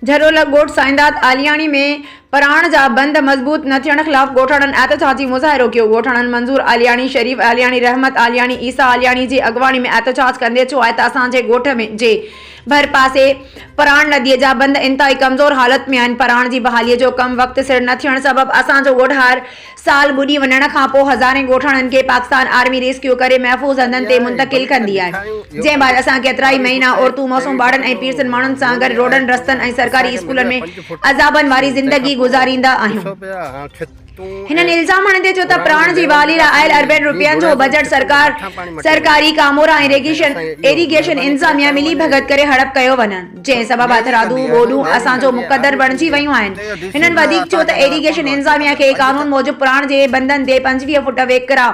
جھرو لڳ ڳوٺ سائينداد عالياڻي ۾ پراڻ جا بند مضبوط نه ٿيڻ خلاف ڳوٺاڻن احتجاجي مظاهرو ڪيو. ڳوٺاڻن منظور عالياڻي، شريف عالياڻي، رحمت عالياڻي، عيسيٰ عالياڻي جي اڳواڻي ۾ احتجاج ڪندي چيو آهي ته اسان جي ڳوٺ جي ڀرپاسي پراڻ ندي جا بند انتهائي ڪمزور حالت ۾ آهن، پراڻ جي بحالي جو ڪم وقت سر نه ٿيڻ سبب اسان جو ڳوٺ هر سال ٻڏي وڃڻ کان پوء هزارين ڳوٺاڻن کي پاڪستان آرمي ريسڪيو ڪري محفوظ هنڌن تي منتقل ڪندي آهي، جنهن بعد اسان ڪيترائي مهينا عورتون، معصوم ٻارڙن ۽ پيرسن ماڻهن سان گڏ روڊن، رستن ۽ سرڪاري اسڪولن ۾ عذابن واري زندگي گذاريندا آهيون. هنن الزام هڻندي چيو ته پراڻ جي بحالي لاء آيل اربين رپين جو بجيٽ سرڪار، سرڪاري ڪامورا ۽ ايريگيشن انتظاميا ملي ڀڳت ڪري هڙپ ڪيو وڃن. جنهن سبب هٿرادو ٻوڏون اسان جو مقدر بڻجي ويون آهن. هنن وڌيڪ چيو ته ايريگيشن انتظاميا کي قانون موجب پراڻ جي بندن تي 25 فوٽ ويڪرا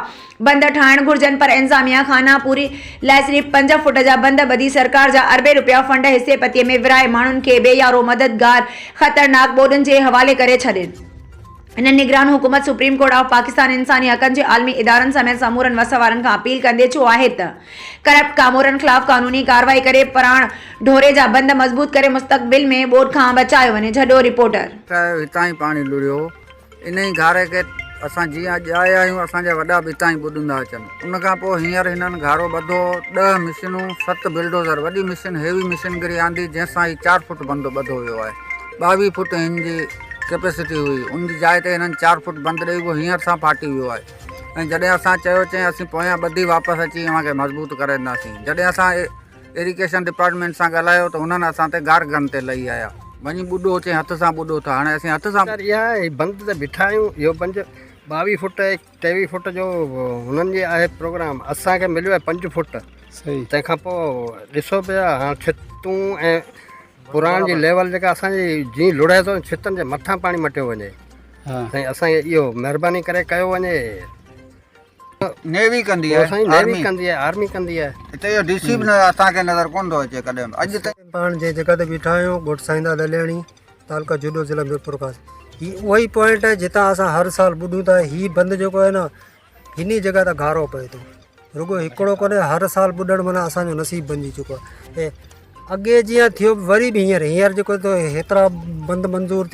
بند ٺاهڻ گهرجن پر انتظاميا خانه پوري لاء صرف پنج فوٽ جا بند ٻڌي سرڪار جا اربين رپيا فنڊ حصي پتي ۾ ورهائي ماڻهن کي بي يارو مددگار خطرناڪ ٻوڏن جي حوالي ڪري ڇڏين. هنن نگران حڪومت، سپريم ڪورٽ آف پاڪستان، انساني حقن جي عالمي ادارن سميت سمورن وس وارن کان اپيل ڪندي چيو آهي ته ڪرپٽ ڪامورن خلاف قانوني ڪارروائي ڪري پراڻ ڍوري جا بند مضبوط ڪري مستقبل ۾ ٻوڏ کان بچايو وڃي. جهڏو، رپورٽر. هتان ئي پاڻي لڙهيو هو. انهي گهاري کي اسان جيئن اڄ آيا آهيون اسان جا وڏا به هتان ئي ٻڏندا اچن. ان کان پوء هينئر هنن گهارو ٻڌو هو. ڏهه مشينون، ست بلڊوزر، وڏي مشين هيوي مشينگري آندي جنهن سان هي چار فوٽ بند ٻڌو ويو آهي. 22 فوٽ هن جي ڪيپيسٽي هئي ان جي جاء تي هنن چار فوٽ بند ڏئي اهو هينئر سان ڦاٽي ويو آهي ۽ جڏهن اسان چيو چئين اسين پويان ٻڌي واپس اچي اوهان کي مضبوط ڪري ڏينداسين جڏهن اسان ايريگيشن ڊپارٽمينٽ سان ڳالهايو ته هنن اسان تي گار گن تي لهي آيا وڃي ٻڏو چئين هٿ سان ٻڏو ٿا هاڻي اسين هٿ سان اها هي بند تي بيٺا آهيون اهو بند 22 فوٽ ۽ 23 فوٽ جو هنن جي آهي پروگرام اسان کي مليو آهي پنج فوٽ تنهن کان پوء ڏسو پيا هاڻ ڇتون ۽ پراڻ جي ليول جيڪا اسان جي جي لڙهي ٿو ڇتن جي مٿان پاڻي مٽيو وڃي سائين اسان کي اهو مهرباني ڪري ڪيو وڃي. نيوي ڪندي آهي سائين نيوي ڪندي آهي آرمي ڪندي آهي. هتي اهو ڊي سي به اسان کي نظر ڪونه ٿو اچي ڪڏهن به اڄ تائين. پاڻ جنهن جڳهه تي بيٺا آهيون ڳوٺ سائينداد علياڻي تعلقه جوڏو ضلع ميرپورخاص هي اهو ئي پوائنٽ آهي جتان اسان هر سال ٻڏون ٿا هي بند جيڪو آهي نه هن ئي جڳهه تان گهارو پئي ٿو رڳو هڪڙو ڪونهي هر سال ٻڏڻ معنيٰ اسان جو نصيب بنجي چڪو آهي اڳي جيئن ٿيو وري به هينئر هينئر جيڪو هيترا بند منظور ٿيا.